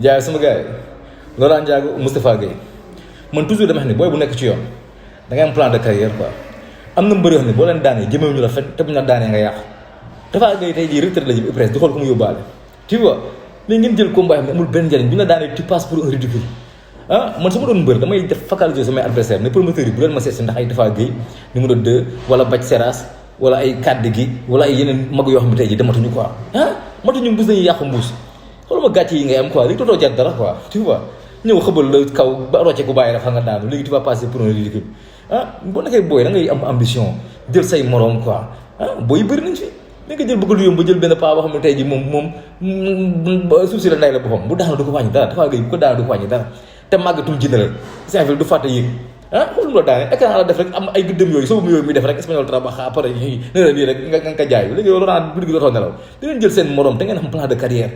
jaay sama gars yi Laurent Ndiago Moustapha Gueye man toujours dama xam ne booy bu nekk ci yoon da ngay am plan de carrière quoi am na mbër yoo xam ne boo leen daanee jëmewuñu la fekk te bu ñu la daanee nga yàqu Tapha Gueye tey jii retraite la jëm presque di xool ko mu yóbbaale tu vois léegi ngeen jël combat xam ne amul benn njëriñ bu ñu la daanee tu passes pour un ridicule man su ma doon mbër damay def focaliser samay adversaire ne promoteur yi bu leen ma seet si ndax ay Tapha Gueye numéro 2 wala Bac Seras wala ay kàddu gi wala ay yeneen mag yoo xam ne tey jii dematuñu quoi matuñu mbuus nañuy yàqu mbuus xoolal ma gàcce yi ngay am quoi li tootoo jar dara quoi tu vois ñëw xëbal la kaw ba rocce ku bàyyi la fa nga daanu léegi tu vas passer pour un ridicule boo nekkee booy da ngay am ambition jël say moroom quoi booy bëri nañ fi da nga jël bëgg lu yomb ba jël benn paa boo xam ne tey ji moom suuf si la nday la boppam bu daanu du ko wàññi dara Tapha Gueye bu ko daanu du ko wàññi dara te màggatum jëndalal Saint-Ville du fàtte yéeg xoolu mu la daane écran la def rek am ay gëddëm yooyu soobu yooyu muy def rek espagnol trabaxa après ne la lii rek nga ko jaay léegi yow Laurent bu dugg dootoo nelaw da ngeen jël seen moroom da ngeen am plan de carrière